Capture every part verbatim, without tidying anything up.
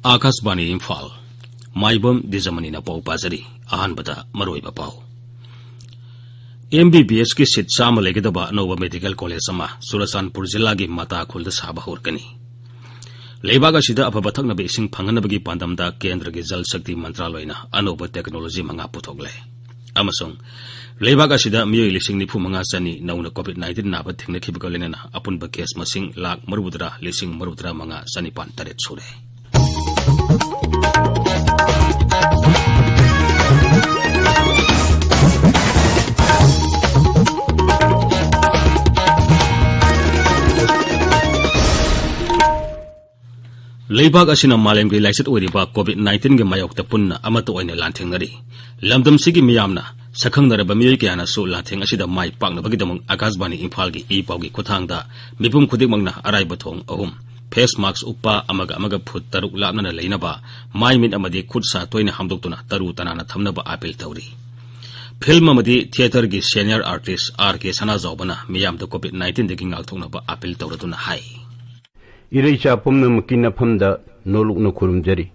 ꯑꯥꯀꯥꯁꯕꯥꯅꯤ ꯏꯝꯐꯥꯜ꯫ ꯃꯥꯏꯕꯝ ꯗꯤꯖꯃꯅꯤꯅ ꯄꯥꯎ ꯄꯥꯖꯔꯤ꯫ ꯑꯍꯥꯟꯕꯗ ꯃꯔꯨꯑꯣꯏꯕ ꯄꯥꯎ꯫ ꯑꯦꯝ ꯕꯤ ꯕꯤ ꯑꯦꯁꯀꯤ ꯁꯤꯠ ꯆꯥꯝꯃ ꯂꯩꯒꯗꯕ ꯑꯅꯧꯕ ꯃꯦꯗꯤꯀꯦꯜ ꯀꯣꯂꯦꯖ ꯑꯃ ꯆꯨꯔꯆꯥꯟꯄꯨꯔ ꯖꯤꯂꯥꯒꯤ ꯃꯇꯥ ꯈꯨꯜꯗ ꯁꯥꯕ ꯍꯧꯔꯒꯅꯤ꯫ ꯂꯩꯕꯥꯛ ꯑꯁꯤꯗ ꯑꯐꯕ ꯊꯛꯅꯕ ꯏꯁꯤꯡ ꯐꯪꯍꯟꯅꯕꯒꯤ ꯄꯥꯟꯗꯝꯗ ꯀꯦꯟꯗ꯭ꯔꯒꯤ ꯖꯜ ꯁꯛꯇꯤ ꯃꯟꯇ꯭ꯔꯥꯂꯣꯏꯅ ꯑꯅꯧꯕ ꯇꯦꯛꯅꯣꯂꯣꯖꯤ ꯃꯉꯥ ꯄꯨꯊꯣꯛꯂꯦ꯫ ꯑꯃꯁꯨꯡ ꯂꯩꯕꯥꯛ ꯑꯁꯤꯗ ꯃꯤꯑꯣꯏ ꯂꯤꯁꯤꯡ ꯅꯤꯐꯨ ꯃꯉꯥ ꯆꯅꯤ ꯅꯧꯅ ꯀꯣꯚꯤꯗ ꯅꯥꯏꯟꯇꯤꯟ ꯅꯥꯕ ꯊꯦꯡꯅꯈꯤꯕꯒ ꯂꯣꯏꯅꯅ ꯑꯄꯨꯟꯕ ꯀꯦꯁ ꯃꯁꯤꯡ ꯂꯥꯈ ꯃꯔꯤꯐꯨꯇꯔꯥ ꯂꯤꯁꯤꯡ ꯃꯔꯤꯐꯨꯇꯔꯥ ꯃꯉꯥ ꯆꯅꯤꯄꯥꯟ ꯇꯔꯦꯠ ꯁꯨꯔꯦ꯫ ꯂꯩꯕꯥꯛ ꯑꯁꯤꯅ ꯃꯥꯂꯦꯝꯒꯤ ꯂꯥꯏꯆꯠ ꯑꯣꯏꯔꯤꯕ ꯀꯣꯚꯤꯗ ꯅꯥꯏꯟꯇꯤꯟꯒꯤ ꯃꯥꯌꯣꯛꯇ ꯄꯨꯟꯅ ꯑꯃꯠꯇ ꯑꯣꯏꯅ ꯂꯥꯟꯊꯦꯡꯅꯔꯤ꯫ ꯂꯝꯗꯝꯁꯤꯒꯤ ꯃꯤꯌꯥꯝꯅ ꯁꯛꯈꯪꯅꯔꯕ ꯃꯤꯑꯣꯏ ꯀꯌꯥꯅꯁꯨ ꯂꯥꯟꯊꯦꯡ ꯑꯁꯤꯗ ꯃꯥꯏ ꯄꯥꯛꯅꯕꯒꯤꯗꯃꯛ ꯑꯥꯀꯥꯁꯕꯥꯅꯤ ꯏꯝꯐꯥꯜꯒꯤ ꯏ ꯄꯥꯎꯒꯤ ꯈꯨꯠꯊꯥꯡꯗ ꯃꯤꯄꯨꯝ ꯈꯨꯗꯤꯡꯃꯛꯅ ꯑꯔꯥꯏꯕ ꯊꯣꯡ ꯑꯍꯨꯝ, ꯐꯦꯁ ꯃꯥꯛꯁ ꯎꯞꯄ, ꯑꯃꯒ ꯑꯃꯒ ꯐꯨꯠ ꯇꯔꯨꯛ ꯂꯥꯞꯅꯅ ꯂꯩꯅꯕ, ꯃꯥꯏ ꯃꯤꯠ ꯑꯃꯗꯤ ꯈꯨꯠ ꯁꯥ ꯇꯣꯏꯅ ꯍꯥꯝꯗꯣꯛꯇꯨꯅ ꯇꯔꯨ ꯇꯅꯥꯟꯅ ꯊꯝꯅꯕ ꯑꯥꯄꯤꯜ ꯇꯧꯔꯤ꯫ ꯐꯤꯜꯝ ꯑꯃꯗꯤ ꯊꯤꯌꯦꯇꯔꯒꯤ ꯁꯦꯅꯤꯌꯔ ꯑꯥꯔꯇꯤꯁ ꯑꯥꯔ ꯀꯦ ꯁꯅꯥꯖꯥꯎꯕꯅ ꯃꯤꯌꯥꯝꯗ ꯀꯣꯚꯤꯗ ꯅꯥꯏꯟꯇꯤꯟꯗꯒꯤ ꯉꯥꯛꯊꯣꯛꯅꯕ ꯑꯥꯄꯤꯜ ꯇꯧꯔꯗꯨꯅ ꯍꯥꯏ꯫ ꯏꯔꯩꯆꯥ ꯄꯨꯝꯅꯃꯛꯀꯤ ꯅꯐꯝꯗ ꯅꯣꯂꯨꯛꯅ ꯈꯨꯔꯨꯝꯖꯔꯤ꯫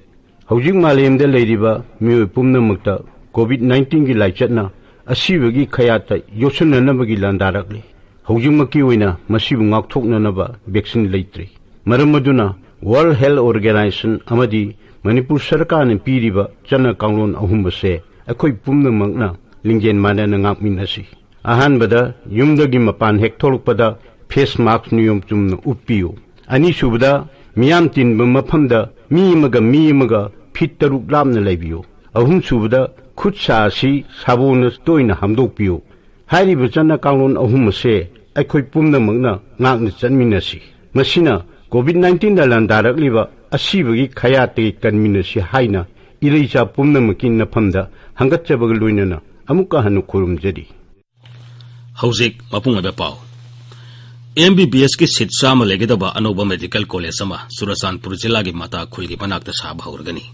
ꯍꯧꯖꯤꯛ ꯃꯥꯂꯦꯝꯗ ꯂꯩꯔꯤꯕ ꯃꯤꯑꯣꯏ ꯄꯨꯝꯅꯃꯛꯇ ꯀꯣꯚꯤꯗ ꯅꯥꯏꯟꯇꯤꯟꯒꯤ ꯂꯥꯏꯆꯠꯅ ꯑꯁꯤꯕꯒꯤ ꯈꯌꯥꯠꯇ ꯌꯣꯠꯁꯤꯟꯅꯅꯕꯒꯤ ꯂꯥꯟꯗꯥꯔꯛꯂꯤ꯫ ꯍꯧꯖꯤꯛꯃꯛꯀꯤ ꯑꯣꯏꯅ ꯃꯁꯤꯕꯨ ꯉꯥꯛꯊꯣꯛꯅꯅꯕ ꯚꯦꯛꯁꯤꯟ ꯂꯩꯇ꯭ꯔꯤ꯫ ꯃꯔꯝ ꯑꯗꯨꯅ ꯋꯥꯔꯜꯗ ꯍꯦꯜꯊ ꯑꯣꯔꯒꯅꯥꯏꯖꯦꯁꯟ ꯑꯃꯗꯤ ꯃꯅꯤꯄꯨꯔ ꯁꯔꯀꯥꯔꯅ ꯄꯤꯔꯤꯕ ꯆꯠꯅ ꯀꯥꯡꯂꯣꯟ ꯑꯍꯨꯝ ꯑꯁꯦ ꯑꯩꯈꯣꯏ ꯄꯨꯝꯅꯃꯛꯅ ꯂꯤꯡꯖꯦꯜ ꯃꯥꯟꯅꯅ ꯉꯥꯛꯃꯤꯟꯅꯁꯤ꯫ ꯑꯍꯥꯟꯕꯗ, ꯌꯨꯝꯗꯒꯤ ꯃꯄꯥꯟ ꯍꯦꯛ ꯊꯣꯛꯂꯛꯄꯗ ꯐꯦꯁ ꯃꯥꯛꯁ ꯅꯤꯌꯣꯝ ꯆꯨꯝꯅ ꯎꯞꯄꯤꯌꯨ꯫ ꯑꯅꯤꯁꯨꯕꯗ, ꯃꯤꯌꯥꯝ ꯇꯤꯟꯕ ꯃꯐꯝꯗ ꯃꯤ ꯑꯃꯒ ꯃꯤ ꯑꯃꯒ ꯐꯤꯠ ꯇꯔꯨꯛ ꯂꯥꯞꯅ ꯂꯩꯕꯤꯌꯨ꯫ ꯑꯍꯨꯝꯁꯨꯕꯗ, ꯈꯨꯠ ꯁꯥ ꯑꯁꯤ ꯁꯥꯄꯣꯟꯅ ꯇꯣꯏꯅ ꯍꯥꯝꯗꯣꯛꯄꯤꯌꯨ꯫ ꯍꯥꯏꯔꯤꯕ ꯆꯠꯅ ꯀꯥꯡꯂꯣꯟ ꯑꯍꯨꯝ ꯑꯁꯦ ꯑꯩꯈꯣꯏ ꯄꯨꯝꯅꯃꯛꯅ ꯉꯥꯛꯅ ꯆꯠꯃꯤꯟꯅꯁꯤ꯫ ꯃꯁꯤꯅ ꯀꯣꯚꯤꯗ ꯅꯥꯏꯟꯇꯤꯟꯗ ꯂꯥꯟꯗꯥꯔꯛꯂꯤꯕ ꯑꯁꯤꯕꯒꯤ ꯈꯌꯥꯠꯇꯒꯤ ꯀꯟꯃꯤꯟꯅꯁꯤ ꯍꯥꯏꯅ ꯏꯔꯩꯆꯥ ꯄꯨꯝꯅꯃꯛꯀꯤ ꯅꯐꯝꯗ ꯍꯪꯒꯠꯆꯕꯒ ꯂꯣꯏꯅꯅ ꯑꯃꯨꯛꯀ ꯍꯟꯅ ꯈꯨꯔꯨꯝꯖꯔꯤ꯫ ꯍꯧꯖꯤꯛ ꯃꯄꯨꯡ ꯑꯣꯏꯕ ꯄꯥꯎ꯫ ꯑꯦꯝ ꯕꯤ ꯕꯤ ꯑꯦꯁꯀꯤ ꯁꯤꯠ ꯆꯥꯝꯃ ꯂꯩꯒꯗꯕ ꯑꯅꯧꯕ ꯃꯦꯗꯤꯀꯦꯜ ꯀꯣꯂꯦꯖ ꯑꯃ ꯆꯨꯔꯆꯥꯟꯄꯨꯔ ꯖꯤꯂꯥꯒꯤ ꯃꯇꯥ ꯈꯨꯜꯒꯤ ꯃꯅꯥꯛꯇ ꯁꯥꯕ ꯍꯧꯔꯒꯅꯤ꯫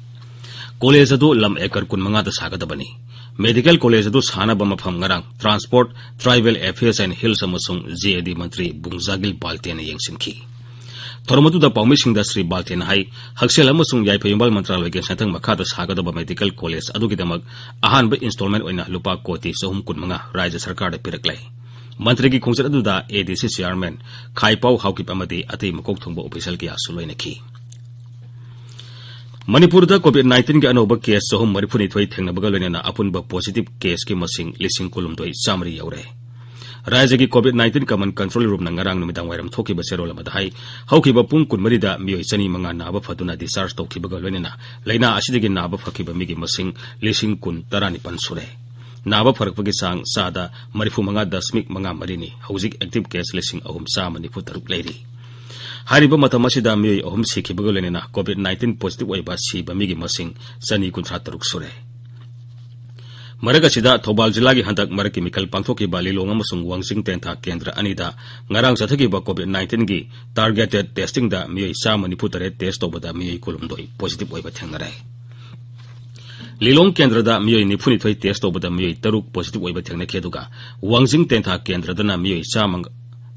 ꯀꯣꯂꯦꯖ ꯑꯗꯨ ꯂꯝ ꯑꯦꯀꯔ ꯀꯨꯟꯃꯉꯥꯗ ꯁꯥꯒꯗꯕꯅꯤ꯫ ꯃꯦꯗꯤꯀꯦꯜ ꯀꯣꯂꯦꯖ ꯑꯗꯨ ꯁꯥꯅꯕ ꯃꯐꯝ ꯉꯔꯥꯡ Transport, Tribal Affairs and Hills ꯑꯃꯁꯨꯡ ꯖꯦ ꯑꯦ ꯗꯤ ꯃꯟꯇ꯭ꯔꯤ ꯕꯨꯡꯖꯥꯒꯤꯜ ꯄꯥꯜꯇꯦꯅ ꯌꯦꯡꯁꯤꯟꯈꯤ꯫ ꯊꯧꯔꯝ ꯑꯗꯨꯗ ꯄꯥꯎꯃꯤꯁꯤꯡꯗ ꯁ꯭ꯔꯤ ꯕꯥꯜꯇꯦꯟꯅ ꯍꯥꯏ, ꯍꯛꯁꯦꯜ ꯑꯃꯁꯨꯡ ꯌꯥꯏꯐ ꯌꯨꯝꯕꯥꯜ ꯃꯟꯇ꯭ꯔꯥꯂꯣꯏꯒꯤ ꯁꯦꯟꯊꯪ ꯃꯈꯥꯗ ꯁꯥꯒꯗꯕ ꯃꯦꯗꯤꯀꯦꯜ ꯀꯣꯂꯦꯖ ꯑꯗꯨꯒꯤꯗꯃꯛ ꯑꯍꯥꯟꯕ ꯏꯟꯁꯇꯣꯜꯃꯦꯟ ꯑꯣꯏꯅ ꯂꯨꯄꯥ ꯀꯣꯇꯤ ꯆꯍꯨꯝ ꯀꯨꯟꯃꯉꯥ ꯔꯥꯖ꯭ꯌ ꯁꯔꯀꯥꯔꯗ ꯄꯤꯔꯛꯂꯦ꯫ ꯃꯟꯇ꯭ꯔꯤꯒꯤ ꯈꯣꯡꯆꯠ ꯑꯗꯨꯗ ꯑꯦ ꯗꯤ ꯁꯤ ꯆꯤꯌꯥꯔꯃꯦꯟ ꯈꯥꯏꯄꯥꯎ ꯍꯥꯎꯀꯤꯞ ꯑꯃꯗꯤ ꯑꯇꯩ ꯃꯀꯣꯛ ꯊꯣꯡꯕ ꯑꯣꯐꯤꯁꯤꯌꯦꯜ ꯀꯌꯥꯁꯨ ꯂꯣꯏꯅꯈꯤ꯫ ꯃꯅꯤꯄꯨꯔꯗ ꯀꯣꯚꯤꯗ ꯅꯥꯏꯟꯇꯤꯟꯒꯤ ꯑꯅꯧꯕ ꯀꯦꯁ ꯆꯍꯨꯝ ꯃꯔꯤꯐꯨꯅꯤꯊꯣꯏ ꯊꯦꯡꯅꯕꯒ ꯂꯣꯏꯅꯅ ꯑꯄꯨꯟꯕ ꯄꯣꯖꯤꯇꯤꯚ ꯀꯦꯁꯀꯤ ꯃꯁꯤꯡ ꯂꯤꯁꯤꯡ ꯀꯨꯟꯍꯨꯝꯗꯣꯏ ꯆꯥꯃꯔꯤ ꯌꯧꯔꯦ꯫ ꯔꯥꯖ꯭ꯌꯒꯤ ꯀꯣꯚꯤꯗ ꯅꯥꯏꯟꯇꯤꯟ ꯀꯃꯟ ꯀꯟꯇ꯭ꯔꯣꯜ ꯔꯨꯝꯅ ꯉꯔꯥꯡ ꯅꯨꯃꯤꯗꯥꯡ ꯋꯥꯏꯔꯝ ꯊꯣꯛꯈꯤꯕ ꯆꯦꯔꯣꯜ ꯑꯃꯗ ꯍꯥꯏ, ꯍꯧꯈꯤꯕ ꯄꯨꯡ ꯀꯨꯟꯃꯔꯤꯗ ꯃꯤꯑꯣꯏ ꯆꯅꯤ ꯃꯉꯥ ꯅꯥꯕ ꯐꯗꯨꯅ ꯗꯤꯁꯆꯥꯔꯖ ꯇꯧꯈꯤꯕꯒ ꯂꯣꯏꯅꯅ ꯂꯥꯏꯅꯥ ꯑꯁꯤꯗꯒꯤ ꯅꯥꯕ ꯐꯈꯤꯕ ꯃꯤꯒꯤ ꯃꯁꯤꯡ ꯂꯤꯁꯤꯡ ꯀꯨꯟ ꯇꯔꯥꯅꯤꯄꯥꯟ ꯁꯨꯔꯦ꯫ ꯅꯥꯕ ꯐꯔꯛꯄꯒꯤ ꯆꯥꯡ ꯆꯥꯗ ꯃꯔꯤꯐꯨ ꯃꯉꯥ ꯗꯁꯃꯤꯛ ꯃꯉꯥ ꯃꯔꯤꯅꯤ꯫ ꯍꯧꯖꯤꯛ ꯑꯦꯛꯇꯤꯚ ꯀꯦꯁ ꯂꯤꯁꯤꯡ ꯑꯍꯨꯝ ꯆꯥꯝꯃ ꯅꯤꯐꯨ ꯇꯔꯨꯛ ꯂꯩꯔꯤ꯫ ꯍꯥꯏꯔꯤꯕ ꯃꯇꯝ ꯑꯁꯤꯗ ꯃꯤꯑꯣꯏ ꯑꯍꯨꯝ ꯁꯤꯈꯤꯕꯒ ꯂꯣꯏꯅꯅ ꯀꯣꯚꯤꯗ ꯅꯥꯏꯟꯇꯤꯟ ꯄꯣꯖꯤꯇꯤꯚ ꯑꯣꯏꯕ ꯁꯤꯕ ꯃꯤꯒꯤ ꯃꯁꯤꯡ ꯆꯅꯤ ꯀꯨꯟꯊ꯭ꯔꯥ ꯇꯔꯨꯛ ꯁꯨꯔꯦ꯫ ꯃꯔꯛ ꯑꯁꯤꯗ, ꯊꯧꯕꯥꯜ ꯖꯤꯂꯥꯒꯤ ꯍꯟꯗꯛ ꯃꯔꯛꯀꯤ ꯃꯤꯈꯜ ꯄꯥꯡꯊꯣꯛꯈꯤꯕ ꯂꯤꯂꯣꯡ ꯑꯃꯁꯨꯡ ꯋꯥꯡꯖꯤꯡ ꯇꯦꯟꯊꯥ ꯀꯦꯟꯗ꯭ꯔ ꯑꯅꯤꯗ ꯉꯔꯥꯡ ꯆꯠꯊꯈꯤꯕ ꯀꯣꯚꯤꯗ ꯅꯥꯏꯟꯇꯤꯟꯒꯤ ꯇꯥꯔꯒꯦꯇꯦꯗ ꯇꯦꯁꯇꯤꯡꯗ ꯃꯤꯑꯣꯏ ꯆꯥꯝꯃ ꯅꯤꯐꯨ ꯇꯔꯦꯠ ꯇꯦꯁ ꯇꯧꯕꯗ ꯃꯤꯑꯣꯏ ꯀꯨꯟꯍꯨꯝꯗꯣꯏ ꯄꯣꯖꯤꯇꯤꯚ ꯑꯣꯏꯕ ꯊꯦꯡꯅꯔꯦ꯫ ꯂꯤꯂꯣꯡ ꯀꯦꯟꯗ꯭ꯔꯗ ꯃꯤꯑꯣꯏ ꯅꯤꯐꯨꯅꯤꯊꯣꯏ ꯇꯦꯁ ꯇꯧꯕꯗ ꯃꯤꯑꯣꯏ ꯇꯔꯨꯛ ꯄꯣꯖꯤꯇꯤꯚ ꯑꯣꯏꯕ ꯊꯦꯡꯅꯈꯤ, ꯑꯗꯨꯒ ꯋꯥꯡꯖꯤꯡ ꯇꯦꯟꯊꯥ ꯀꯦꯟꯗ꯭ꯔꯗꯅ ꯃꯤꯑꯣꯏ ꯆꯥꯝꯃ,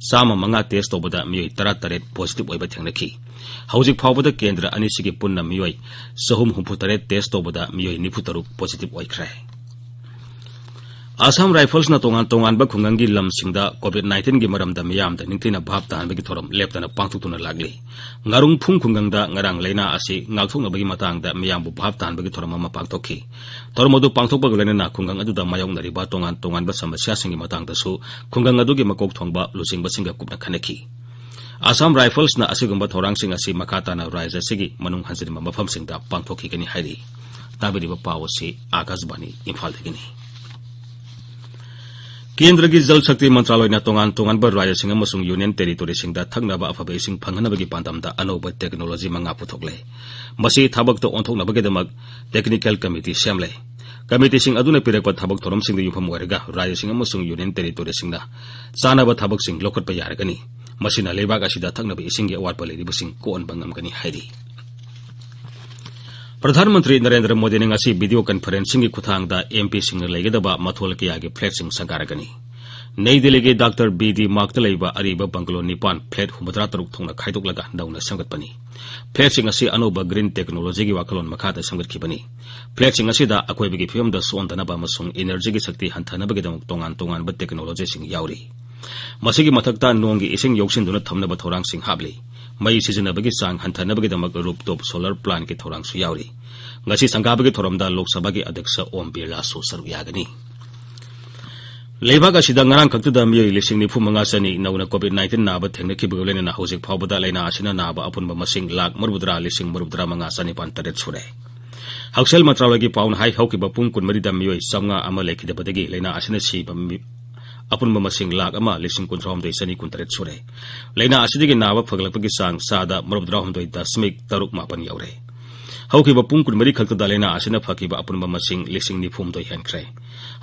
ꯆꯥꯝꯃ ꯃꯉꯥ ꯇꯦꯁ ꯇꯧꯕꯗ ꯃꯤꯑꯣꯏ ꯇꯔꯥꯇꯔꯦꯠ ꯄꯣꯖꯤꯇꯤꯚ ꯑꯣꯏꯕ ꯊꯦꯡꯅꯈꯤ꯫ ꯍꯧꯖꯤꯛ ꯐꯥꯎꯕꯗ ꯀꯦꯟꯗ꯭ꯔ ꯑꯅꯤꯁꯤꯒꯤ ꯄꯨꯟꯅ ꯃꯤꯑꯣꯏ ꯆꯍꯨꯝ ꯍꯨꯝꯐꯨ ꯇꯔꯦꯠ ꯇꯦꯁ ꯇꯧꯕꯗ ꯃꯤꯑꯣꯏ ꯅꯤꯐꯨ ꯇꯔꯨꯛ ꯄꯣꯖꯤꯇꯤꯚ ꯑꯣꯏꯈ꯭ꯔꯦ꯫ ꯑꯁꯥꯝ ꯔꯥꯏꯐꯜꯁꯅ ꯇꯣꯉꯥꯟ ꯇꯣꯉꯥꯟꯕ ꯈꯨꯡꯒꯪꯒꯤ ꯂꯝꯁꯤꯡꯗ ꯀꯣꯚꯤꯗ ꯅꯥꯏꯟꯇꯤꯟꯒꯤ ꯃꯔꯝꯗ ꯃꯤꯌꯥꯝꯗ ꯅꯤꯡꯊꯤꯅ ꯚꯥꯞ ꯇꯥꯍꯟꯕꯒꯤ ꯊꯧꯔꯝ ꯂꯦꯞꯇꯅ ꯄꯥꯡꯊꯣꯛꯇꯨꯅ ꯂꯥꯛꯂꯤ꯫ ꯉꯥꯔꯨꯡꯐꯨꯡ ꯈꯨꯡꯒꯪꯗ ꯉꯔꯥꯡ ꯂꯥꯏꯅꯥ ꯑꯁꯤ ꯉꯥꯛꯊꯣꯛꯅꯕꯒꯤ ꯃꯇꯥꯡꯗ ꯃꯤꯌꯥꯝꯕꯨ ꯚꯥꯞ ꯇꯥꯍꯟꯕꯒꯤ ꯊꯧꯔꯝ ꯑꯃ ꯄꯥꯡꯊꯣꯛꯈꯤ꯫ ꯊꯧꯔꯝ ꯑꯗꯨ ꯄꯥꯡꯊꯣꯛꯄꯒ ꯂꯣꯏꯅꯅ ꯈꯨꯡꯒꯪ ꯑꯗꯨꯗ ꯃꯥꯌꯣꯛꯅꯔꯤꯕ ꯇꯣꯉꯥꯟ ꯇꯣꯉꯥꯟꯕ ꯁꯃꯁ꯭ꯌꯥꯁꯤꯡꯒꯤ ꯃꯇꯥꯡꯗꯁꯨ ꯈꯨꯡꯒꯪ ꯑꯗꯨꯒꯤ ꯃꯀꯣꯛ ꯊꯣꯡꯕ ꯂꯨꯆꯤꯡꯕꯁꯤꯡꯒ ꯀꯨꯞꯅ ꯈꯟꯅꯈꯤ꯫ ꯑꯁꯥꯝ ꯔꯥꯏꯐꯜꯁꯅ ꯑꯁꯤꯒꯨꯝꯕ ꯊꯧꯔꯥꯡꯁꯤꯡ ꯑꯁꯤ ꯃꯈꯥ ꯇꯥꯅ ꯔꯥꯖ꯭ꯌ ꯑꯁꯤꯒꯤ ꯃꯅꯨꯡ ꯍꯟꯖꯤꯟꯕ ꯃꯐꯝꯁꯤꯡꯗ ꯄꯥꯡꯊꯣꯛꯈꯤꯒꯅꯤ ꯍꯥꯏꯔꯤ꯫ ꯇꯥꯕꯤꯔꯤꯕ ꯄꯥꯎ ꯑꯁꯤ ꯑꯥꯀꯥꯁꯕꯥꯅꯤ ꯏꯝꯐꯥꯜꯗꯒꯤꯅꯤ꯫ ꯀꯦꯟꯗ꯭ꯔꯒꯤ ꯖꯜ ꯁꯛꯇꯤ ꯃꯟꯇ꯭ꯔꯥꯂꯣꯏꯅ ꯇꯣꯉꯥꯟ ꯇꯣꯉꯥꯟꯕ ꯔꯥꯖ꯭ꯌꯁꯤꯡ ꯑꯃꯁꯨꯡ ꯌꯨꯅꯤꯌꯟ ꯇꯦꯔꯤꯇꯣꯔꯤꯁꯤꯡꯗ ꯊꯛꯅꯕ ꯑꯐꯕ ꯏꯁꯤꯡ ꯐꯪꯍꯟꯅꯕꯒꯤ ꯄꯥꯟꯗꯝꯗ ꯑꯅꯧꯕ ꯇꯦꯛꯅꯣꯂꯣꯖꯤ ꯃꯉꯥ ꯄꯨꯊꯣꯛꯂꯦ꯫ ꯃꯁꯤ ꯊꯕꯛꯇ ꯑꯣꯟꯊꯣꯛꯅꯕꯒꯤꯗꯃꯛ ꯇꯦꯛꯅꯤꯀꯦꯜ ꯀꯃꯤꯇꯤ ꯁꯦꯝꯂꯦ꯫ ꯀꯃꯤꯇꯤꯁꯤꯡ ꯑꯗꯨꯅ ꯄꯤꯔꯛꯄ ꯊꯕꯛ ꯊꯧꯔꯝꯁꯤꯡꯗ ꯌꯨꯝꯐꯝ ꯑꯣꯏꯔꯒ ꯔꯥꯖ꯭ꯌꯁꯤꯡ ꯑꯃꯁꯨꯡ ꯌꯨꯅꯤꯌꯟ ꯇꯦꯔꯤꯇꯣꯔꯤꯁꯤꯡꯅ ꯆꯥꯅꯕ ꯊꯕꯛꯁꯤꯡ ꯂꯧꯈꯠꯄ ꯌꯥꯔꯒꯅꯤ꯫ ꯃꯁꯤꯅ ꯂꯩꯕꯥꯛ ꯑꯁꯤꯗ ꯊꯛꯅꯕ ꯏꯁꯤꯡꯒꯤ ꯑꯋꯥꯠꯄ ꯂꯩꯔꯤꯕꯁꯤꯡ ꯀꯣꯛꯍꯟꯕ ꯉꯝꯒꯅꯤ ꯍꯥꯏꯔꯤ꯫ ꯄ꯭ꯔꯙꯥꯟ ꯃꯟꯇ꯭ꯔꯤ ꯅꯔꯦꯟꯗ꯭ꯔ ꯃꯣꯗꯤꯅ ꯉꯁꯤ ꯚꯤꯗꯤꯑꯣ ꯀꯟꯐꯔꯦꯟꯁꯤꯡꯒꯤ ꯈꯨꯠꯊꯥꯡꯗ ꯑꯦꯝ ꯄꯤꯁꯤꯡꯅ ꯂꯩꯒꯗꯕ ꯃꯊꯣꯜ ꯀꯌꯥꯒꯤ ꯐ꯭ꯂꯦꯠꯁꯤꯡ ꯁꯪꯒꯥꯔꯒꯅꯤ꯫ ꯅꯩ ꯗꯦꯜꯂꯤꯒꯤ ꯗꯥꯛꯇꯔ ꯕꯤ ꯗꯤ ꯃꯥꯔꯛꯇ ꯂꯩꯕ ꯑꯔꯤꯕ ꯕꯪꯒꯂꯣ ꯅꯤꯄꯥꯟ flat ꯍꯨꯝꯐꯨꯇꯔꯥ ꯇꯔꯨꯛ ꯊꯣꯛꯅ ꯈꯥꯏꯗꯣꯛꯂꯒ ꯅꯧꯅ ꯁꯦꯝꯒꯠꯄꯅꯤ꯫ Flatꯁꯤꯡ ꯑꯁꯤ ꯑꯅꯧꯕ green technologyꯒꯤ ꯋꯥꯈꯜꯂꯣꯟ ꯃꯈꯥꯗ ꯁꯦꯝꯒꯠꯈꯤꯕꯅꯤ꯫ Flatꯁꯤꯡ ꯑꯁꯤꯗ ꯑꯀꯣꯏꯕꯒꯤ ꯐꯤꯕꯝꯗ ꯁꯣꯛꯍꯟꯗꯅꯕ ꯑꯃꯁꯨꯡ energyꯒꯤ ꯁꯛꯇꯤ ꯍꯟꯊꯅꯕꯒꯤꯗꯃꯛ ꯇꯣꯉꯥꯟ ꯇꯣꯉꯥꯟꯕ technologyꯁꯤꯡ ꯌꯥꯎꯔꯤ꯫ ꯃꯁꯤꯒꯤ ꯃꯊꯛꯇ ꯅꯣꯡꯒꯤ ꯏꯁꯤꯡ ꯌꯣꯛꯁꯤꯟꯗꯨꯅ ꯊꯝꯅꯕ ꯊꯧꯔꯥꯡꯁꯤꯡ ꯍꯥꯞꯂꯤ꯫ ꯃꯩ ꯁꯤꯖꯤꯟꯅꯕꯒꯤ ꯆꯥꯡ ꯍꯟꯊꯅꯕꯒꯤꯗꯃꯛ rooftop solar plantꯀꯤ ꯊꯧꯔꯥꯡꯁꯨ ꯌꯥꯎꯔꯤ꯫ ꯉꯁꯤ ꯁꯪꯒꯥꯕꯒꯤ ꯊꯧꯔꯝꯗ ꯂꯣꯛ ꯁꯚꯥꯒꯤ ꯑꯗ꯭ꯌꯛꯁ ꯑꯣꯝ ꯕꯤꯔꯂꯥꯁꯨ ꯁꯔꯨꯛ ꯌꯥꯒꯅꯤ꯫ ꯂꯩꯕꯥꯛ ꯑꯁꯤꯗ ꯉꯔꯥꯡ ꯈꯛꯇꯗ ꯃꯤꯑꯣꯏ ꯂꯤꯁꯤꯡ ꯅꯤꯐꯨ ꯃꯉꯥ ꯆꯅꯤ ꯅꯧꯅ COVID nineteen ꯅꯥꯕ ꯊꯦꯡꯅꯈꯤꯕꯒ ꯂꯣꯏꯅꯅ ꯍꯧꯖꯤꯛ ꯐꯥꯎꯕꯗ ꯂꯥꯏꯅꯥ ꯑꯁꯤꯅ ꯅꯥꯕ ꯑꯄꯨꯟꯕ ꯃꯁꯤꯡ ꯂꯥꯈ ꯃꯔꯤꯐꯨꯇꯔꯥ ꯂꯤꯁꯤꯡ ꯃꯔꯤꯐꯨꯇꯔꯥ ꯃꯉꯥ ꯆꯅꯤꯄꯥꯟ ꯇꯔꯦꯠ ꯁꯨꯔꯦ꯫ ꯍꯛꯁꯦꯜ ꯃꯟꯇ꯭ꯔꯥꯂꯌꯒꯤ ꯄꯥꯎꯅ ꯍꯥꯏ, ꯍꯧꯈꯤꯕ ꯄꯨꯡ ꯀꯨꯟꯃꯔꯤꯗ ꯃꯤꯑꯣꯏ ꯆꯥꯝꯃꯉꯥ ꯑꯃ ꯂꯩꯈꯤꯗꯕꯗꯒꯤ ꯂꯥꯏꯅꯥ ꯑꯁꯤꯅ ꯁꯤꯕ ꯃꯤ-, ꯑꯄꯨꯟꯕ ꯃꯁꯤꯡ ꯂꯥꯈ ꯑꯃ ꯂꯤꯁꯤꯡ ꯀꯨꯟꯊ꯭ꯔꯥꯍꯨꯝꯗꯣꯏ ꯆꯅꯤ ꯀꯨꯟꯇꯔꯦꯠ ꯁꯨꯔꯦ꯫ ꯂꯥꯏꯅꯥ ꯑꯁꯤꯗꯒꯤ ꯅꯥꯕ ꯐꯒꯠꯂꯛꯄꯒꯤ ꯆꯥꯡ ꯆꯥꯗ ꯃꯔꯤꯐꯨꯇꯔꯥꯍꯨꯝꯗꯣꯏ ꯗꯁꯃꯤꯛ ꯇꯔꯨꯛ ꯃꯥꯄꯟ ꯌꯧꯔꯦ꯫ ꯍꯧꯈꯤꯕ ꯄꯨꯡ ꯀꯨꯟꯃꯔꯤ ꯈꯛꯇꯗ ꯂꯥꯏꯅꯥ ꯑꯁꯤꯅ ꯐꯈꯤꯕ ꯑꯄꯨꯟꯕ ꯃꯁꯤꯡ ꯂꯤꯁꯤꯡ ꯅꯤꯐꯨꯍꯨꯝꯗꯣꯏ ꯍꯦꯟꯈ꯭ꯔꯦ꯫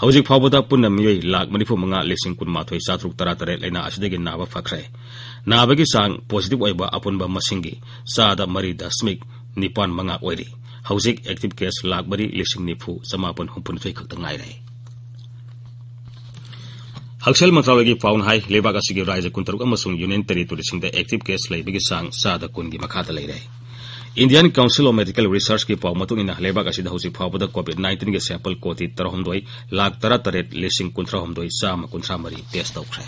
ꯍꯧꯖꯤꯛ ꯐꯥꯎꯕꯗ ꯄꯨꯟꯅ ꯃꯤꯑꯣꯏ ꯂꯥꯈ ꯃꯔꯤꯐꯨꯃꯉꯥ ꯂꯤꯁꯤꯡ ꯀꯨꯟꯃꯥꯊꯣꯏ ꯆꯥꯇ꯭ꯔꯨꯛ ꯇꯔꯥꯇꯔꯦꯠ ꯂꯥꯏꯅꯥ ꯑꯁꯤꯗꯒꯤ ꯅꯥꯕ ꯐꯈ꯭ꯔꯦ꯫ ꯅꯥꯕꯒꯤ ꯆꯥꯡ positive ꯑꯣꯏꯕ ꯑꯄꯨꯟꯕ ꯃꯁꯤꯡꯒꯤ ꯆꯥꯗ ꯃꯔꯤ ꯗꯁꯃꯤꯛ ꯅꯤꯄꯥꯟ ꯃꯉꯥ ꯑꯣꯏꯔꯤ꯫ ꯍꯧꯖꯤꯛ active case ꯂꯥꯈ ꯃꯔꯤ ꯂꯤꯁꯤꯡ ꯅꯤꯐꯨ ꯆꯃꯥꯄꯟ ꯍꯨꯝꯐꯨꯅꯤꯊꯣꯏ ꯈꯛꯇ ꯉꯥꯏꯔꯦ꯫ ꯍꯛꯁꯦꯜ ꯃꯟꯇ꯭ꯔꯥꯂꯌꯒꯤ ꯄꯥꯎꯅ ꯍꯥꯏ, ꯂꯩꯕꯥꯛ ꯑꯁꯤꯒꯤ ꯔꯥꯖ꯭ꯌ ꯀꯨꯟꯇꯔꯨꯛ ꯑꯃꯁꯨꯡ union territoryꯁꯤꯡꯗ active case ꯂꯩꯕꯒꯤ ꯆꯥꯡ ꯆꯥꯗ ꯀꯨꯟꯒꯤ ꯃꯈꯥꯗ ꯂꯩꯔꯦ꯫ Indian Council of Medical Researchꯀꯤ ꯄꯥꯎ ꯃꯇꯨꯡ ꯏꯟꯅ, ꯂꯩꯕꯥꯛ ꯑꯁꯤꯗ ꯍꯧꯖꯤꯛ ꯐꯥꯎꯕꯗ COVID nineteenꯒꯤ sample ꯀꯣꯇꯤ ꯇꯔꯥꯍꯨꯝꯗꯣꯏ ꯂꯥꯈ ꯇꯔꯥꯇꯔꯦꯠ ꯂꯤꯁꯤꯡ ꯀꯨꯟꯊ꯭ꯔꯥꯍꯨꯝꯗꯣꯏ ꯆꯥꯝꯃ ꯀꯨꯟꯊ꯭ꯔꯥ ꯃꯔꯤ test ꯇꯧꯈ꯭ꯔꯦ꯫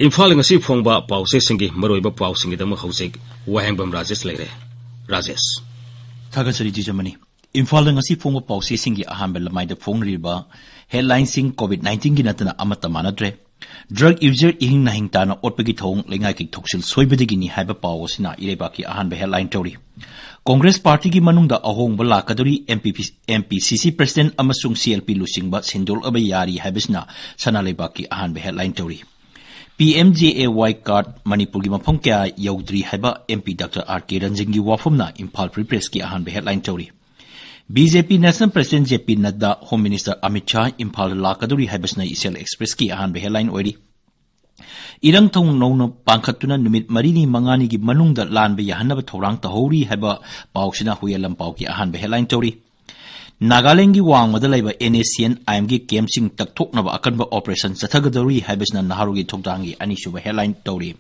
ꯏꯝꯐꯥꯜ ꯉꯁꯤ ꯐꯣꯡꯕ ꯄꯥꯎꯆꯦꯁꯤꯡꯒꯤ ꯃꯔꯨꯑꯣꯏꯕ ꯄꯥꯎꯁꯤꯡꯒꯤꯗꯃꯛ ꯍꯧꯖꯤꯛ ꯋꯥꯍꯦꯡꯕꯝ ꯔꯥꯖꯦꯁ ꯂꯩꯔꯦ꯫ ꯔꯥꯖꯦꯁ꯫ ꯊꯥꯒꯠꯆꯔꯤ ꯖꯤꯖꯃꯅꯤ꯫ ꯏꯝꯐꯥꯜꯗ ꯉꯁꯤ ꯐꯣꯡꯕ ꯄꯥꯎꯆꯦꯁꯤꯡꯒꯤ ꯑꯍꯥꯟꯕ ꯂꯃꯥꯏꯗ ꯐꯣꯡꯂꯤꯕ headlineꯁꯤꯡ COVID nineteenꯒꯤ ꯅꯠꯇꯅ ꯑꯃꯠꯇ ꯃꯥꯟꯅꯗ꯭ꯔꯦ꯫ Drug user ꯏꯍꯤꯡ ꯅꯥꯍꯤꯡ ꯇꯥꯅ ꯑꯣꯠꯄꯒꯤ ꯊꯧꯑꯣꯡ ꯂꯩꯉꯥꯛꯀꯤ ꯊꯧꯁꯤꯜ ꯁꯣꯏꯕꯗꯒꯤꯅꯤ ꯍꯥꯏꯕ ꯄꯥꯎ ꯑꯁꯤꯅ ꯏꯔꯩꯕꯥꯛꯀꯤ ꯑꯍꯥꯟꯕ headline ꯇꯧꯔꯤ꯫ ꯀꯣꯡꯒ꯭ꯔꯦꯁ ꯄꯥꯔꯇꯤꯒꯤ ꯃꯅꯨꯡꯗ ꯑꯍꯣꯡꯕ ꯂꯥꯛꯀꯗꯧꯔꯤ, MPP, MPCC president ꯑꯃꯁꯨꯡ CLP ꯂꯨꯆꯤꯡꯕ ꯁꯤꯟꯗꯣꯛꯂꯕ ꯌꯥꯔꯤ ꯍꯥꯏꯕꯁꯤꯅ ꯁꯅꯥ ꯂꯩꯕꯥꯛꯀꯤ ꯑꯍꯥꯟꯕ headline ꯇꯧꯔꯤ꯫ PMJAY card ꯃꯅꯤꯄꯨꯔꯒꯤ ꯃꯐꯝ ꯀꯌꯥ ꯌꯧꯗ꯭ꯔꯤ ꯍꯥꯏꯕ MP Doctor R K Ranjanꯒꯤ ꯋꯥꯐꯝꯅ Imphal Free Pressꯀꯤ ꯑꯍꯥꯟꯕ headline ꯇꯧꯔꯤ꯫ BJP National President JP Nadda, Home Minister Amit Shah ꯏꯝꯐꯥꯜꯗ ꯂꯥꯛꯀꯗꯧꯔꯤ ꯍꯥꯏꯕꯁꯤꯅ Asian Expressꯀꯤ ꯑꯍꯥꯟꯕ headline ꯑꯣꯏꯔꯤ꯫ ꯏꯔꯪ ꯊꯧ ꯅꯧꯅ ꯄꯥꯡꯈꯠꯇꯨꯅ ꯅꯨꯃꯤꯠ ꯃꯔꯤꯅꯤ ꯃꯉꯥꯅꯤꯒꯤ ꯃꯅꯨꯡꯗ ꯂꯥꯟꯕ ꯌꯥꯍꯟꯅꯕ ꯊꯧꯔꯥꯡ ꯇꯧꯍꯧꯔꯤ ꯍꯥꯏꯕ ꯄꯥꯎꯁꯤꯅ ꯍꯨꯏꯌꯦꯟ ꯂꯥꯟꯄꯥꯎꯒꯤ ꯑꯍꯥꯟꯕ headline ꯇꯧꯔꯤ꯫ ꯅꯥꯒꯥꯂꯦꯟꯒꯤ ꯋꯥꯡꯃꯗ ꯂꯩꯕ NSCN-IMꯒꯤ ꯀꯦꯝꯞꯁꯤꯡ ꯇꯛꯊꯣꯛꯅꯕ ꯑꯀꯟꯕ ꯑꯣꯄꯔꯦꯁꯟ ꯆꯠꯊꯒꯗꯧꯔꯤ ꯍꯥꯏꯕꯁꯤꯅ ꯅꯍꯥꯔꯣꯜꯒꯤ ꯊꯧꯗꯥꯡꯒꯤ ꯑꯅꯤꯁꯨꯕ ꯍꯦꯗꯂꯥꯏꯟ ꯇꯧꯔꯤ꯫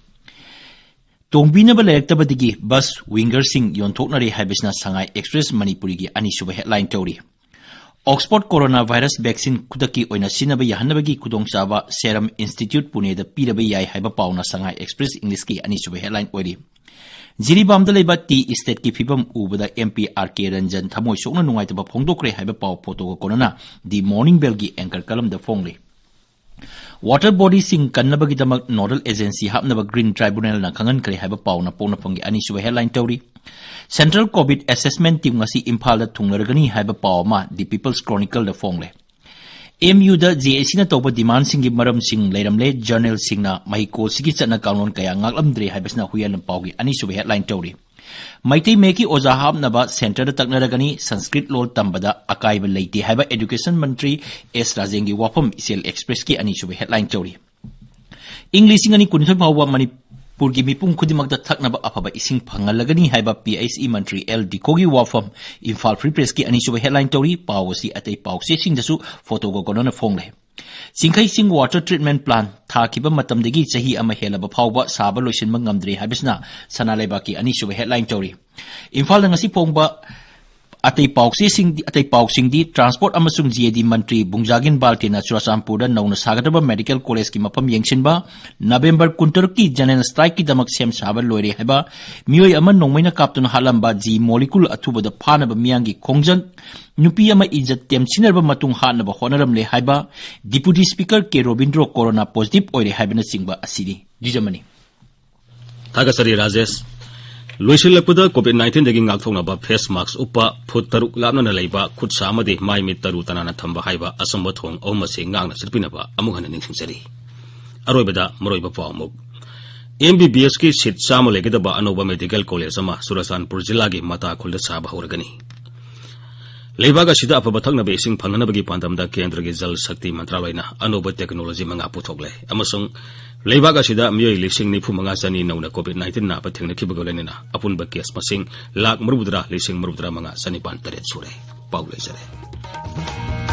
ꯇꯣꯡꯕꯤꯅꯕ ꯂꯩꯔꯛꯇꯕꯗꯒꯤ ꯕꯁ ꯋꯤꯡꯒꯔꯁꯤꯡ ꯌꯣꯟꯊꯣꯛꯅꯔꯦ ꯍꯥꯏꯕꯁꯤꯅ ꯁꯉꯥꯏ ꯑꯦꯛꯁꯄ꯭ꯔꯦꯁ ꯃꯅꯤꯄꯨꯔꯤꯒꯤ ꯑꯅꯤꯁꯨꯕ ꯍꯦꯗꯂꯥꯏꯟ ꯇꯧꯔꯤ꯫ ꯑꯣꯛꯁꯐꯣꯔꯗ ꯀꯣꯔꯣꯅꯥ ꯚꯥꯏꯔꯁ ꯚꯦꯛꯁꯤꯟ ꯈꯨꯗꯛꯀꯤ ꯑꯣꯏꯅ ꯁꯤꯖꯤꯟꯅꯕ ꯌꯥꯍꯟꯅꯕꯒꯤ ꯈꯨꯗꯣꯡꯆꯥꯕ ꯁꯦꯔꯝ ꯏꯟꯁꯇꯤꯇ꯭ꯌꯨꯠ ꯄꯨꯅꯦꯗ ꯄꯤꯔꯕ ꯌꯥꯏ ꯍꯥꯏꯕ ꯄꯥꯎꯅ ꯁꯉꯥꯏ ꯑꯦꯛꯁꯄ꯭ꯔꯦꯁ ꯏꯪꯂꯤꯁꯀꯤ ꯑꯅꯤꯁꯨꯕ ꯍꯦꯗꯂꯥꯏꯟ ꯑꯣꯏꯔꯤ꯫ ꯖꯤꯔꯤꯕꯥꯝꯗ ꯂꯩꯕ ꯇꯤ ꯏꯁꯇꯦꯠꯀꯤ ꯐꯤꯕꯝ ꯎꯕꯗ MP R K ꯔꯟꯖꯟ ꯊꯃꯣꯏ ꯁꯣꯛꯅ ꯅꯨꯡꯉꯥꯏꯇꯕ ꯐꯣꯡꯗꯣꯛꯈ꯭ꯔꯦ ꯍꯥꯏꯕ ꯄꯥꯎ ꯐꯣꯇꯣꯒ ꯀꯣꯟꯅꯅ ꯗꯤ ꯃꯣꯔꯅꯤꯡ ꯕꯦꯜꯒꯤ ꯑꯦꯡꯀꯔ ꯀꯂꯝꯗ ꯐꯣꯡꯂꯤ꯫ ꯋꯥꯇꯔ ꯕꯣꯗꯤꯁꯤꯡ ꯀꯟꯅꯕꯒꯤꯗꯃꯛ ꯅꯣꯗꯜ ꯑꯦꯖꯦꯟꯁꯤ ꯍꯥꯞꯅꯕ ꯒ꯭ꯔꯤꯟ ꯇ꯭ꯔꯥꯏꯕꯨꯅꯦꯜꯅ ꯈꯪꯍꯟꯈ꯭ꯔꯦ ꯍꯥꯏꯕ ꯄꯥꯎꯅ ꯄꯣꯛꯅꯐꯝꯒꯤ ꯑꯅꯤꯁꯨꯕ ꯍꯦꯗꯂꯥꯏꯟ ꯇꯧꯔꯤ꯫ ꯁꯦꯟꯇ꯭ꯔꯦꯜ ꯀꯣꯚꯤꯗ ꯑꯦꯁꯦꯁꯃꯦꯟ ꯇꯤꯝ ꯉꯁꯤ ꯏꯝꯐꯥꯜꯗ ꯊꯨꯡꯂꯔꯒꯅꯤ ꯍꯥꯏꯕ ꯄꯥꯎ ꯑꯃ ꯗꯤ ꯄꯤꯄꯜꯁ ꯀ꯭ꯔꯣꯅꯤꯀꯜꯗ ꯐꯣꯡꯂꯦ꯫ ꯑꯦꯝ ꯌꯨꯗ JACꯅ ꯇꯧꯕ ꯗꯤꯃꯥꯟꯁꯤꯡꯒꯤ ꯃꯔꯝꯁꯤꯡ ꯂꯩꯔꯝꯂꯦ, ꯖꯔꯅꯦꯜꯁꯤꯡꯅ ꯃꯍꯩꯀꯣꯜꯁꯤꯒꯤ ꯆꯠꯅ ꯀꯥꯡꯂꯣꯟ ꯀꯌꯥ ꯉꯥꯛꯂꯝꯗ꯭ꯔꯦ ꯍꯥꯏꯕꯁꯤꯅ ꯍꯨꯏꯌꯥꯟ ꯄꯥꯎꯒꯤ ꯑꯅꯤꯁꯨꯕ ꯍꯦꯗꯂꯥꯏꯟ ꯇꯧꯔꯤ꯫ ꯃꯩꯇꯩ ꯃꯌꯦꯛꯀꯤ ꯑꯣꯖꯥ ꯍꯥꯞꯅꯕ ꯁꯦꯟꯇꯔꯗ ꯇꯛꯅꯔꯒꯅꯤ, ꯁꯪꯁꯀ꯭ꯔꯤꯠ ꯂꯣꯜ ꯇꯝꯕꯗ ꯑꯀꯥꯏꯕ ꯂꯩꯇꯦ ꯍꯥꯏꯕ ꯑꯦꯗꯨꯀꯦꯁꯟ ꯃꯟꯇ꯭ꯔꯤ ꯑꯦꯁ ꯔꯥꯖꯦꯟꯒꯤ ꯋꯥꯐꯝ ꯏꯆꯦꯜ ꯑꯦꯛꯁꯄ꯭ꯔꯦꯁꯀꯤ ꯑꯅꯤꯁꯨꯕ ꯍꯦꯗꯂꯥꯏꯟ ꯇꯧꯔꯤ꯫ ꯏꯪ ꯂꯤꯁꯤꯡ ꯑꯅꯤ ꯀꯨꯟꯅꯤꯊꯣꯏ ꯐꯥꯎꯕ ꯃꯅꯤꯄꯨꯔꯒꯤ ꯃꯤꯄꯨꯝ ꯈꯨꯗꯤꯡꯃꯛꯇ ꯊꯛꯅꯕ ꯑꯐꯕ ꯏꯁꯤꯡ ꯐꯪꯍꯜꯂꯒꯅꯤ ꯍꯥꯏꯕ PHE ꯃꯟꯇ꯭ꯔꯤ ꯑꯦꯜ ꯗꯤꯀꯣꯒꯤ ꯋꯥꯐꯝ ꯏꯝꯐꯥꯜ ꯐ꯭ꯔꯤ ꯄ꯭ꯔꯦꯁꯀꯤ ꯑꯅꯤꯁꯨꯕ ꯍꯦꯗꯂꯥꯏꯟ ꯇꯧꯔꯤ꯫ ꯄꯥꯎ ꯑꯁꯤ ꯑꯇꯩ ꯄꯥꯎꯆꯦꯁꯤꯡꯗꯁꯨ ꯐꯣꯇꯣꯒ ꯀꯣꯟꯅꯅ ꯐꯣꯡꯂꯦ꯫ ꯆꯤꯡꯈꯩ ꯆꯤꯡ ꯋꯥꯇꯔ ꯇ꯭ꯔꯤꯠꯃꯦꯟ ꯄ꯭ꯂꯥꯟ ꯊꯥꯈꯤꯕ ꯃꯇꯝꯗꯒꯤ ꯆꯍꯤ ꯑꯃ ꯍꯦꯜꯂꯕ ꯐꯥꯎꯕ ꯁꯥꯕ ꯂꯣꯏꯁꯤꯟꯕ ꯉꯝꯗ꯭ꯔꯤ ꯍꯥꯏꯕꯁꯤꯅ ꯁꯅꯥ ꯂꯩꯕꯥꯛꯀꯤ ꯑꯅꯤꯁꯨꯕ ꯍꯦꯗꯂꯥꯏꯟ ꯇꯧꯔꯤ꯫ ꯏꯝꯐꯥꯜꯗ ꯉꯁꯤ ꯐꯣꯡꯕ ꯑꯇꯩ ꯄꯥꯎꯆꯦꯁꯤꯡꯗꯤ, ꯑꯇꯩ ꯄꯥꯎꯁꯤꯡꯗꯤ, ꯇ꯭ꯔꯥꯟꯁꯄꯣꯔꯠ ꯑꯃꯁꯨꯡ GAD ꯃꯟꯇ꯭ꯔꯤ ꯕꯨꯡꯖꯥꯒꯤꯟ ꯕꯥꯜꯇꯦꯅ ꯆꯨꯔꯥꯆꯥꯟꯄꯨꯔꯗ ꯅꯧꯅ ꯁꯥꯒꯗꯕ ꯃꯦꯗꯤꯀꯦꯜ ꯀꯣꯂꯦꯖꯀꯤ ꯃꯐꯝ ꯌꯦꯡꯁꯤꯟꯕ, ꯅꯕꯦꯝꯕꯔ ꯀꯨꯟꯇꯔꯨꯛꯀꯤ ꯖꯦꯅꯔꯦꯜ ꯁ꯭ꯇ꯭ꯔꯥꯏꯛꯀꯤꯗꯃꯛ ꯁꯦꯝ ꯁꯥꯕ ꯂꯣꯏꯔꯦ ꯍꯥꯏꯕ, ꯃꯤꯑꯣꯏ ꯑꯃ ꯅꯣꯡꯃꯩꯅ ꯀꯥꯞꯇꯨꯅ ꯍꯥꯠꯂꯝꯕ ꯖꯤ ꯃꯣꯂꯤꯀꯨꯜ ꯑꯊꯨꯕꯗ ꯐꯥꯅꯕ ꯃꯤꯌꯥꯝꯒꯤ ꯈꯣꯡꯖꯪ, ꯅꯨꯄꯤ ꯑꯃ ꯏꯖꯠ ꯇꯦꯝꯁꯤꯟꯅꯔꯕ ꯃꯇꯨꯡ ꯍꯥꯠꯅꯕ ꯍꯣꯠꯅꯔꯝꯂꯦ ꯍꯥꯏꯕ, ꯗꯤꯄꯨꯇꯤ ꯁ꯭ꯄꯤꯀꯔ ꯀꯦ ꯔꯣꯕꯤꯟꯗ꯭ꯔꯣ ꯀꯣꯔꯣꯅꯥ ꯄꯣꯖꯤꯇꯤꯚ ꯑꯣꯏꯔꯦ ꯍꯥꯏꯕꯅꯆꯤꯡꯕ ꯑꯁꯤꯅꯤ꯫ ꯖꯤꯖꯃꯅꯤ꯫ ꯊꯥꯒꯠꯆꯔꯤ ꯔꯥꯖꯦꯁ꯫ ꯂꯣꯏꯁꯤꯜꯂꯛꯄꯗ COVID nineteenꯗꯒꯤ ꯉꯥꯛꯊꯣꯛꯅꯕ ꯐꯦꯁ ꯃꯥꯛꯁ ꯎꯞꯄ, ꯐꯨꯠ ꯇꯔꯨꯛ ꯂꯥꯞꯅꯅ ꯂꯩꯕ, ꯈꯨꯠ ꯁꯥ ꯑꯃꯗꯤ ꯃꯥꯏ ꯃꯤꯠ ꯇꯔꯨ ꯇꯅꯥꯟꯅ ꯊꯝꯕ ꯍꯥꯏꯕ ꯑꯆꯨꯝꯕ ꯊꯣꯡ ꯑꯍꯨꯝ ꯑꯁꯤ ꯉꯥꯛꯅ ꯆꯠꯄꯤꯅꯕ ꯑꯃꯨꯛ ꯍꯟꯅ ꯅꯤꯡꯁꯤꯡꯖꯔꯤ꯫ ꯑꯔꯣꯏꯕꯗ ꯃꯔꯨꯑꯣꯏꯕ ꯄꯥꯎ ꯑꯃꯨꯛ꯫ MBBSꯀꯤ ꯁꯤꯠ ꯆꯥꯝꯃ ꯂꯩꯒꯗꯕ ꯑꯅꯧꯕ ꯃꯦꯗꯤꯀꯦꯜ ꯀꯣꯂꯦꯖ ꯑꯃ ꯆꯨꯔꯆꯥꯟꯄꯨꯔ ꯖꯤꯂꯥꯒꯤ ꯃꯇꯥꯈꯨꯜꯗ ꯁꯥꯕ ꯍꯧꯔꯒꯅꯤ꯫ ꯂꯩꯕꯥꯛ ꯑꯁꯤꯗ ꯑꯐꯕ ꯊꯛꯅꯕ ꯏꯁꯤꯡ ꯐꯪꯍꯟꯅꯕꯒꯤ ꯄꯥꯟꯗꯝꯗ ꯀꯦꯟꯗ꯭ꯔꯒꯤ ꯖꯜ ꯁꯛꯇꯤ ꯃꯟꯇ꯭ꯔꯥꯂꯌꯅ ꯑꯅꯧꯕ ꯇꯦꯛꯅꯣꯂꯣꯖꯤ ꯃꯉꯥ ꯄꯨꯊꯣꯛꯂꯦ ꯑꯃꯁꯨꯡ ꯂꯩꯕꯥꯛ ꯑꯁꯤꯗ ꯃꯤꯑꯣꯏ ꯂꯤꯁꯤꯡ ꯅꯤꯐꯨ ꯃꯉꯥ ꯆꯅꯤ ꯅꯧꯅ COVID nineteen ꯅꯥꯕ ꯊꯦꯡꯅꯈꯤꯕꯒ ꯂꯣꯏꯅꯅ ꯑꯄꯨꯟꯕ ꯀꯦꯁ ꯃꯁꯤꯡ ꯂꯥꯈ ꯃꯔꯤꯐꯨꯇꯔꯥ ꯂꯤꯁꯤꯡ ꯃꯔꯤꯐꯨꯇꯔꯥ ꯃꯉꯥ ꯆꯅꯤꯄꯥꯟ ꯇꯔꯦꯠ ꯁꯨꯔꯦ꯫ ꯄꯥꯎ ꯂꯣꯏꯖꯔꯦ꯫